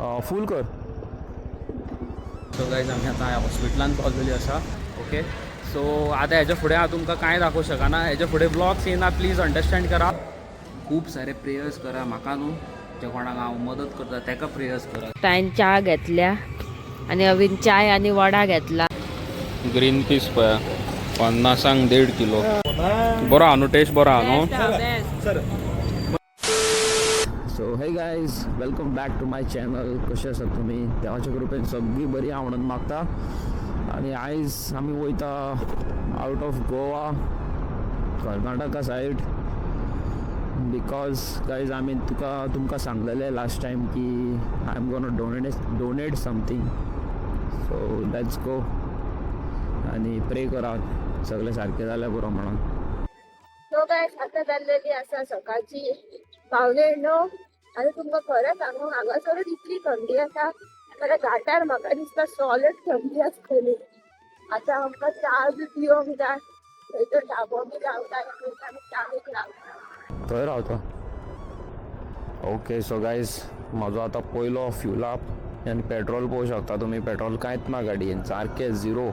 फूल कर. So guys, आमी आतां हॉस्पिटलान पावलेली आसा. ओके, सो आतां हेच्या फुडें हांव तुमकां कांय दाखोवंक शकना. हेच्या फुडें ब्लॉग्स येना, प्लीज अंडरस्टँड करा. खूब सारे प्रेयर्स करा म्हाका न्हू, जे कोणाक हांव मदत करता ताका प्रेयर्स करा. ताईन च्या घेतल्या आणि अवीन चाय आणि वडा घेतला. ग्रीन पीस पळया, 50क 1.5 किलो. बरो आहा न्हू टेस्ट? बरो आहा न्हू? So hey guys, welcome back to my channel. कशें आसात तुमी? देवाच्या कृपेन सगळीं बरी आहा म्हणून मागता. आनी आयज आमी वयता out of Goa, Karnataka side, because guys, आमी तुका तुमकां सांगलेलें लास्ट टायम की I am gonna donate something. So let's go आनी प्रे करात सगळें सारकें जाल्यार पुरो म्हणून. सो गायज, आता जाल्लेली आसा सकाळची 8:45 आनी तुमकां खरें सांगू, हांगासरूच इतली थंडी आसा जाल्यार घाटार म्हाका दिसता सॉलिड थंडी आसतली. आतां आमकां च्या बी पिवंक जाय. थंय तर ढाबो बी गावता, आमी च्या बी रावता. थंय रावता. ओके, सो गायज, म्हाजो आतां पयलो फ्युल अप आनी पेट्रोल पळोवंक शकता तुमी, पेट्रोल कांयच ना गाडयेन, सारकें झिरो.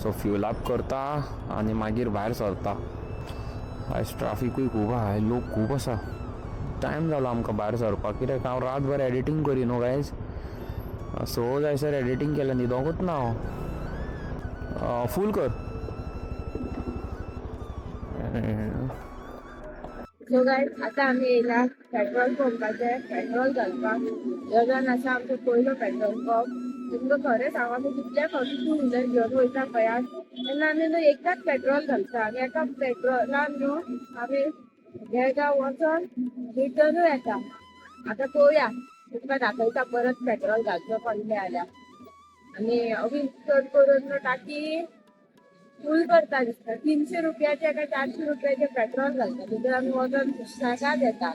सो फ्युल अप करता आनी मागीर भायर सरता. आयज ट्राफिकूय खूब आहा, लोक खूब आसा. टायम जालो आमकां भायर सरपाक, कित्याक हांव रातभर एडिटींग करी न्हू गायज. 6 जायसर एडिटींग केलें, न्हिदोंकूच ना हांव. फूल कर. सो गायज, आतां आमी येयला पेट्रोल पंपाचेर पेट्रोल घालपाक. गगन आसा आमचो पयलो पेट्रोल पंप. तुमकां खरें सांगू, आमी कितल्या फावटी टू व्हिलर घेवन वयता पळयात, तेन्ना आमी न्हू एकदाच पेट्रोल घालता आनी एका पेट्रोलान न्हू आमी बेळगांव वचोन रिटर्नूय येता. आतां पळोवया, तुमकां दाखयता परत पेट्रोल घालचो पडलें जाल्यार. आनी अवी चड करून न्हू टाकी फूल करता दिसता. 300 रुपयाचे काय 400 रुपयाचे पेट्रोल घालता, तितून आमी वचोन सुशेगाद येता.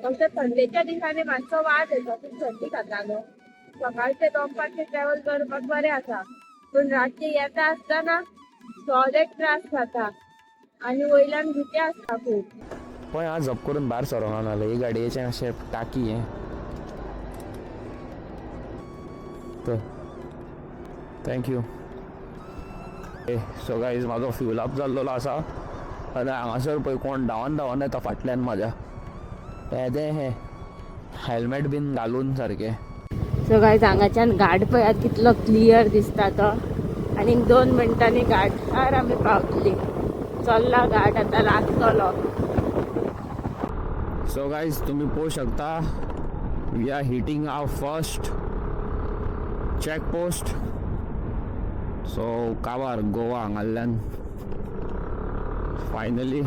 फक्त थंडेच्या दिसांनी मातसो वाज येता, खूब थंडी खाता न्हू. सकाळचे दनपारचे ट्रॅव्हल करपाक बरें आसा, पूण रातचे येता आसतना सॉलिड त्रास जाता आनी वयल्यान भुती आसता खूब. पळय, हांव झप करून भायर सरोंक नासलें. ही गाडयेचें अशें टाकी हें तर. Thank you. So guys, म्हाजो फ्युल अप जाल्लो आसा आनी हांगासर पळय कोण धांवन धांवन येता फाटल्यान म्हाज्या, येदे हे हेल्मेट बीन घालून सारकें. सो गायज, हांगाच्यान घाट पळयात कितलो क्लियर दिसता तो. आनी 2 मिनटांनी घाटार आमी पावतली. चल्ला घाट, आतां लागतलो. सो गायज, तुम्ही पळोवंक शकता, we are hitting our first check post. So काबार गोवा हांगाल्यान फायनली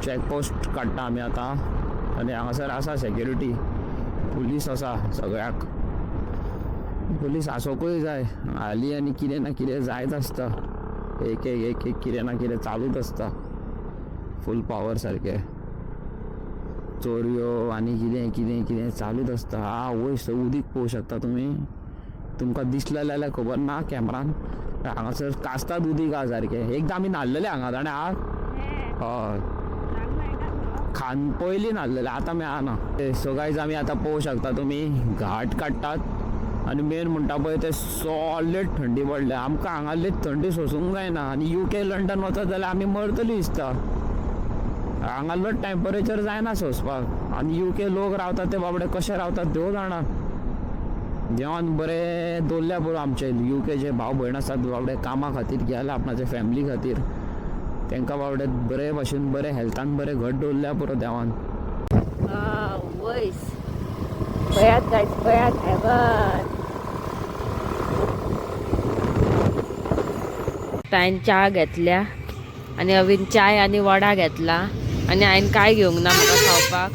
चॅक पोस्ट काडटा आमी आतां. आनी हांगासर आसा सेक्युरिटी, पुलीस आसा सगळ्याक. पुलीस आसोकूय जाय हालीं, आनी कितें ना कितें जायत आसता. एक एक एक एक कितें ना कितें चालूच आसता, फूल पावर सारकें. चोरयो आनी कितें कितें कितें चालूच आसता. हा वयर उदीक पळोवंक शकता तुमी. तुमकां दिसलें जाल्यार खबर ना कॅमरान, हांगासर कास्ताद उदीक आहा सारकें. एकदां आमी न्हाल्लेले हांगा, जाणा? हय, खान पयलीं न्हाल्लेले, आतां मेळना. सो गायज, आमी आतां पळोवंक शकता तुमी, घाट काडटात आनी मेन म्हणटा पळय ते सॉलिड थंडी पडल्या आमकां. हांगासरली थंडी सोंसूंक जायना आनी युके, लंडन वचत जाल्यार आमी मरतली दिसता. हांगासरलो टेम्परेचर जायना सोंसपाक आनी युके लोक रावतात ते बाबडे कशे रावतात देव जाणा. देवान बरें दवरल्या पुरो. आमचे युकेचे भाव भयण आसात बाबडे, कामा खातीर गेले आपणाच्या फॅमिली खातीर, तांकां बाबडे बरे भशेन बरे हेल्थान बरे घट दवरल्या पुरो देवान. वयस पळयात गायज, पळयात, हेवन. ताईन च्या घेतल्या आनी अवीन चाय आनी वडा घेतला आनी हांवें कांय घेवंक ना म्हाका खावपाक.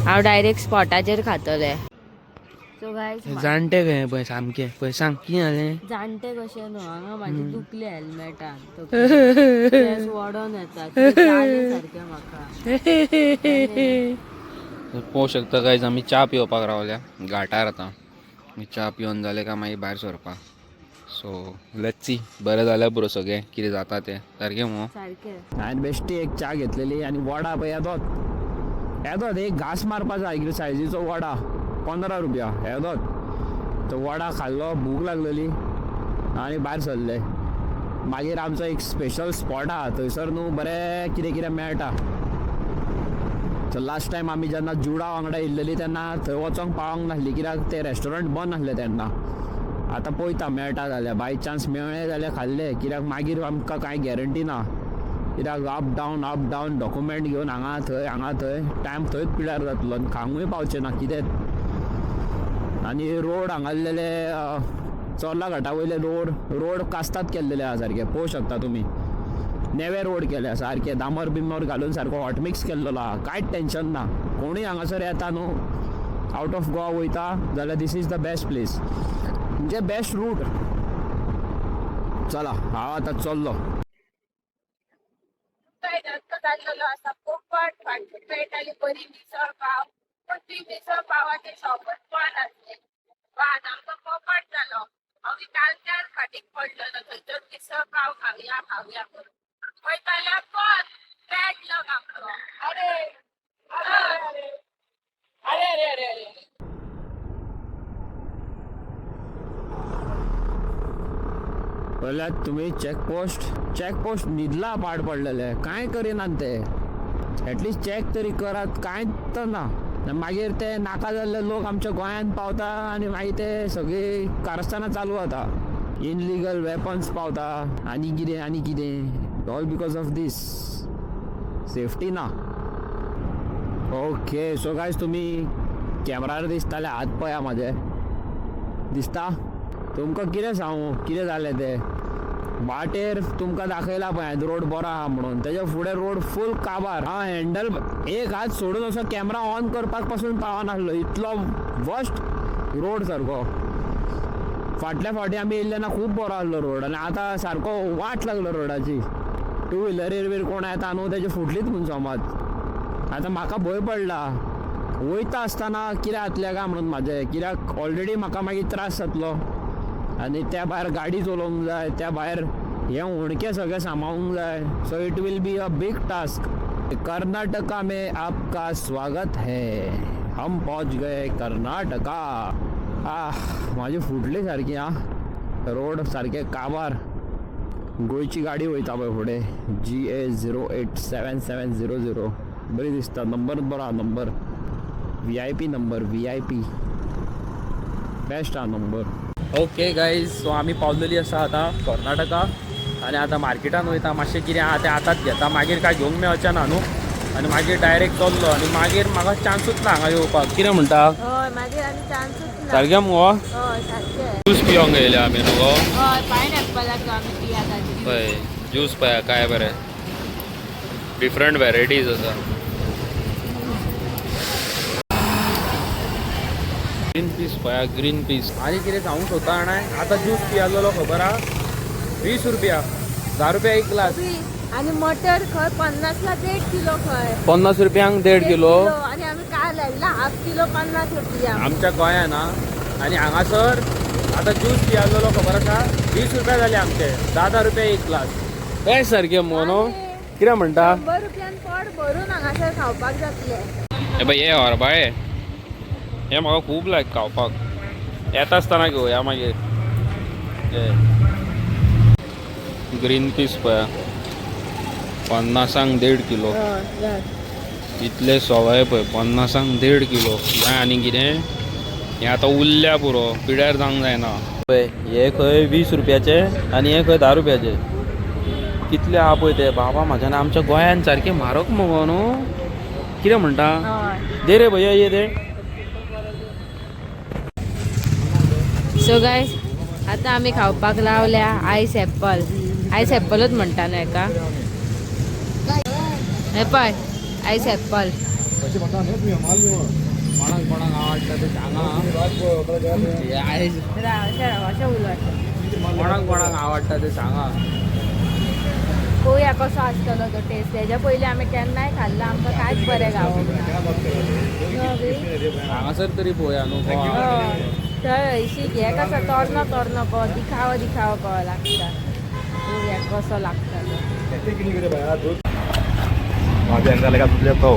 हांव डायरेक्ट स्पॉटाचेर खातलें. सो गायज, जाणटे खंय पळय, सामके पळय, सांग कितें जालें? जाणटे कशें न्हू, हांगा म्हाजी दुखले हेल्मेटान, केंस वडोन येता, जालें सारकें म्हाका. पळोवंक शकता गायज, आमी च्या पिवपाक रावल्या घाटार. आतां आमी च्या पिवन जालें काय मागीर भायर सरपाक. सो let's see, बरें जाल्यार पुरो सगळें, कितें जाता तें. सारकें मुगो? सारकें. हांवें बेश्टी एक च्या घेतलेली आनी वडा पळय तोच. येदोत एक घास मारपाचो कितें सायजीचो वडा 15 रुपया येदोत. तो वडा खाल्लो, भूक लागलेली आनी भायर सरले. मागीर आमचो एक स्पेशल स्पॉट आहा थंयसर न्हू बरें कितें कितें मेळटा. सो लास्ट टायम आमी जेन्ना जुडा वांगडा येयल्लेली तेन्ना थंय वचोंक पावोंक नासली कित्याक ते रेस्टॉरंट बंद आसलें तेन्ना. आतां पळयता मेळटा जाल्यार, बाय चान्स मेळ्ळें जाल्यार खाल्लें, कित्याक मागीर आमकां कांय गॅरंटी ना, कित्याक अप डावन डॉक्युमेंट घेवन हांगा थंय हांगा थंय टायम थंयच पिड्यार जातलो आनी खावंकूय पावचें ना कितेंच. आनी रोड हांगासरलेले चोर्ला घाटा वयले रोड कास्ताद केल्लेले आहा सारके, पळोवंक शकता तुमी. नेवे रोड केल्या सारके, डांबर बिंबर घालून सारको हॉटमिक्स केल्लेलो आहा, कांयच टेंशन ना. कोणूय हांगासर येता न्हू आवट ऑफ गोवा वयता जाल्यार this is the best place, म्हणजे बेस्ट रूट. चला हांव आतां चल्लो. जाल्लेलो आसा पोपट फाटली मेळटाली बरी मिसळ पाव, पूण ती मिसळ पावाचें शॉपच बंद आसलें. वाद आमकां पोपट जालो. आमी कालच्यान फाटीक पडलेलो थंयसर मिसळ पाव खावया खावया करून पळयता जाल्यार बंद. बॅड लक आमचो. अरे अरे अरे अरे अरे अरे. पळयल्यात तुमी चॅकपोस्ट न्हिदला पाड पडलेले, कांय करिनात ते. एटलिस्ट चॅक तरी करात, कांयच ना. मागीर ते नाका जाल्ले लोक आमच्या गोंयांत पावता आनी मागीर ते सगळी कारस्थानां चालू जाता, इनलिगल वेपन्स पावता आनी कितें आनी कितें, all because of this safety ना. ओके सो गायज तुमी कॅमेरार दिसताले हात पळया म्हाजे, दिसता तुमकां कितें सांगू कितें जालें तें. वाटेर तुमकां दाखयला पळय रोड बरो आहा म्हणून, तेज्या फुडें रोड फूल काबार. हांव हँडल एक हात सोडून असो कॅमेरा ऑन करपाक पासून पावनासलो, इतलो वर्स्ट रोड सारको. फाटल्या फावटी आमी येयल्ले तेन्ना खूब बरो आसलो रोड आनी आतां सारको वाट लागलो रोडाची. टू व्हिलरीर बीर कोण येता न्हू तेजे फुटलीच म्हूण समज. आतां म्हाका भंय पडला वयता आसतना कितें जातलें काय म्हणून म्हाजें, कित्याक ऑलरेडी म्हाका मागीर त्रास जातलो आनी त्या भायर गाडी चलोवंक जाय, त्या भायर हे हुंडके सगळे सांबाळूंक जाय. So it will be a big task. Karnataka में आपका स्वागत है, हम पहुंच गए कर्नाटका. आह म्हाजी फुटली सारकी. आं रोड सारके काबार. गोंयची गाडी वयता पळय फुडें, GA 08 7700, बरी दिसता. नंबर बरो आहा, number VIP number, VIP best आहा नंबर. ओके गायज, सो आमी पावलेली आसा आतां कर्नाटका आनी आतां मार्केटान वयता, मातशें कितें आहा तें आतांच घेता, मागीर कांय घेवंक मेळचें ना न्हू. आनी मागीर डायरेक्ट चल्लो आनी मागीर म्हाका चान्सूच ना हांगा येवपाक. कितें म्हणटा? हय मागीर आनी चान्सूच ना. सारकें मुगो? हय सारकें. ज्यूस पिवंक येयले आमी न्हू गो. हय पायनएप्पलाचो आमी पियाता ज्यूस. पळय ज्यूस पळया काय बरें, डिफरंट वेरायटीज आसा. ग्रीन पीस पळया, ग्रीन पीस. आनी कितें सांगूंक सोदता जाणा, आतां ज्यूस पियालेलो खबर आहा 20 रुपया, 10 रुपया एक ग्लास. आनी मटर खंय 50 ला 1.5 किलो खंय. 50 रुपयांक 1.5 किलो. आनी आमी काल हाडला हाफ किलो 50 रुपया आमच्या गोंयान. आनी हांगासर आतां ज्यूस पियालेलो खबर आसा 20 रुपया जाले आमचे, 10 रुपया एक ग्लास. हे सारकें मुगो न्हू, कितें म्हणटा? 100 रुपयान पोट भरून हांगासर खावपाक जातलें. हे पळय हे हरबाळे हे म्हाका खूब लायक खावपाक, येता आसतना घेवया मागीर. हे ग्रीन पीस पळया 50 1.5 किलो. इतले सवाय पळय 50 1.5 किलो. जाय आनी कितें हें आतां उरल्या पुरो, पिड्यार जावंक जायना. पळय हे खंय 20 रुपयाचे आनी हे खंय 10 रुपयाचे. कितले आहा पळय ते बाबा म्हाज्यान. आमच्या गोंयान सारकें म्हारग मगो न्हू, कितें म्हणटा? दे रे भैया ये दे. सो गायज आतां आमी खावपाक लावल्या आयस एप्पल. आयस एप्पलूच म्हणटा न्हू हेका? हे पळय आयस एप्पल. कोणाक कोणाक आवडटा तें सांगा. अशें उलट. कोणाक कोणाक आवडटा तें सांगा. पळोवया कसो आसतलो तो टेस्ट. हेज्या पयलीं आमी केन्नाय खाल्ला, आमकां कांयच बरें गावोंक ना. हांगासर तरी पळोवया न्हू. थंय हरशीं हें कसो तोरणो तोरणो को दिखावो दिखावो को लागता. पळोवया कसो लागता तो.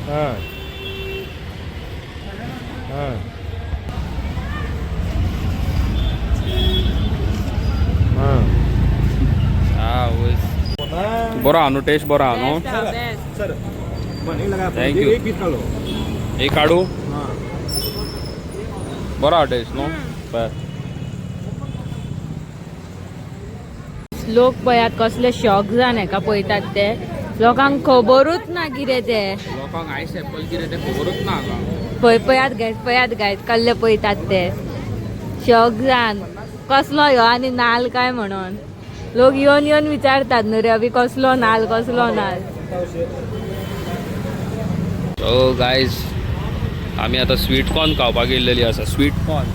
हय हय हय. बरो आहा न्हू, टेस्ट बरो आहा न्हू. सर लगा. Thank you. एक पीस काढो. एक काडू. हां. बरो आहा टेस्ट न्हू, बरें. लोक पळयात कसले शॉक जावन हेका पळयतात ते. लोकांक खबरूच ना कितें ते. लोकांक आयस एपल कितें तें खबरूच ना हांगा. पळय, पळयात गायज, पळयात गायज, कसले पळयतात ते शॉक जावन, कसलो ह्यो आनी नाल काय म्हणून. लोक येवन येवन विचारतात न्हू रे अभी, कसलो नाल, कसलो नाल. सो गायज, आमी आतां स्वीट कॉर्न खावपाक येयल्लेली आसा, स्वीट कॉर्न.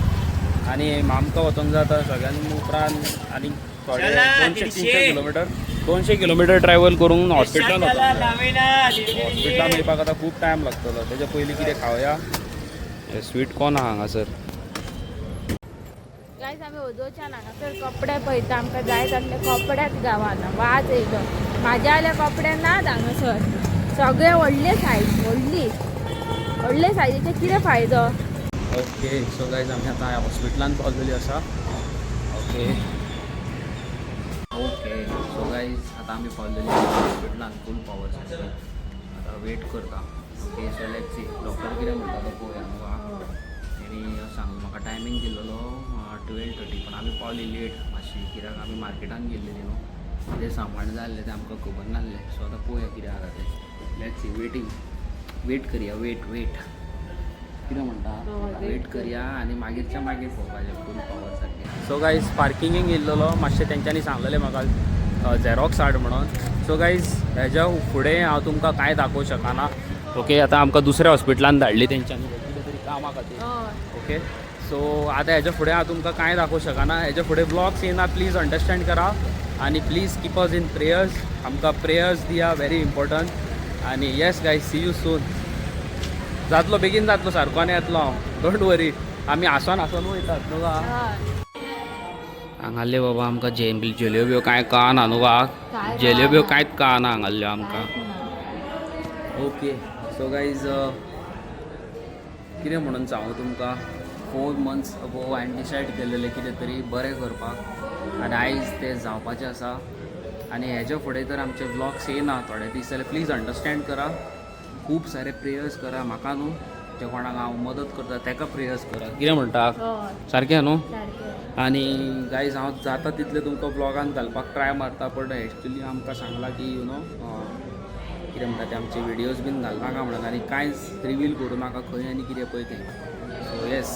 आनी आमकां वचोंक जाता सगळ्यां उपरांत आनी थोडे 200-300 किलोमिटर, 200 किलोमिटर ट्रॅवल करून हॉस्पिटलान वचोंक जाय. हॉस्पिटलान येवपाक आतां खूब टायम लागतलो. तेच्या पयलीं कितें खावया. स्वीट कॉर्न आहा हांगासर. गायज, आमी ओदोच्यान हांगासर कपडे पळयता. आमकां जाय तसले कपडेच गावना. वाज येयलो. म्हाज्या जाल्यार कपडे नात हांगासर. सगळे व्हडले सायज, व्हडली व्हडले सायजीचे. कितें फायदो? ओके, सो गायज, आमी आतां हॉस्पिटलान पावलेली आसा. ओके ओके, सो गायज, आतां आमी पावलेली हॉस्पिटलान फूल पावर. आतां वेट करता. Okay, so let's see doctor कितें म्हणटा तो पळोवया न्हू. तेणी सांग म्हाका टायमींग दिल्लो 12:30, पण आमी पावली लेट मातशी, कित्याक आमी मार्केटान गेल्लेली न्हू. तें सामान जाय आसलें, तें आमकां खबर नासलें. सो आतां पळोवया कितें आसा तें. Let's see, waiting, weight करया, वेट वेट. कितें म्हणटा, वेट करया आनी मागीरच्या मागीर पळोवपाचें फूल पावर सारकें. सो गायज, पार्किंगेक येयल्लो मातशें. तेंच्यांनी सांगलेलें म्हाका झेरॉक्स हाड म्हणून. सो गायज, हेज्या फुडें हांव तुमकां कांय दाखोवंक शकना. ओके, आतां आमकां दुसऱ्या हॉस्पिटलान धाडली तेंच्यांनी कितें तरी कामा खातीर. ओके, सो आतां हेज्या फुडें हांव तुमकां कांय दाखोवंक शकना. हेज्या फुडें ब्लॉग्स येना, प्लीज अंडरस्टँड करा आनी please keep us in prayers. आमकां प्रेयर्स दिया, व्हेरी इम्पॉर्टंट. आनी yes guys, see you soon. जातलो, बेगीन जातलो सारको आनी येतलो हांव, don't वरी. आमी आसोन आसोन वयतात न्हू गा. हांगाल्ले बाबा आमकां जेलेब्यो कांय कळना न्हू गा. काय? जेलेब्यो कळना. कांयच कळना हांगाल्ल्यो आमकां. ओके, सो गायज, कितें म्हणून सांगू तुमकां, 4 मंथ्स अगो हांवें डिसायड केलेलें कितें तरी बरें करपाक आनी आयज तें जावपाचें आसा. आनी हेज्या फुडें तर आमचे व्लॉग्स येना थोडे दीस जाल्यार प्लीज अंडरस्टँड करा. खूब सारे प्रेयर्स करा म्हाका न्हू, जे कोणाक हांव मदत करता ताका प्रेयर्स करा. कितें म्हणटा? सारकें न्हू? सारकें. आनी गायज, हांव जाता तितलें तुमकां ब्लॉगान घालपाक ट्राय मारता, बट एक्चुली आमकां सांगलां की you know कितें म्हणटा ते, आमचे विडियोज बीन घालनाका म्हणून आनी कांयच रिवील करूं नाका खंय आनी कितें पळय तें. So yes.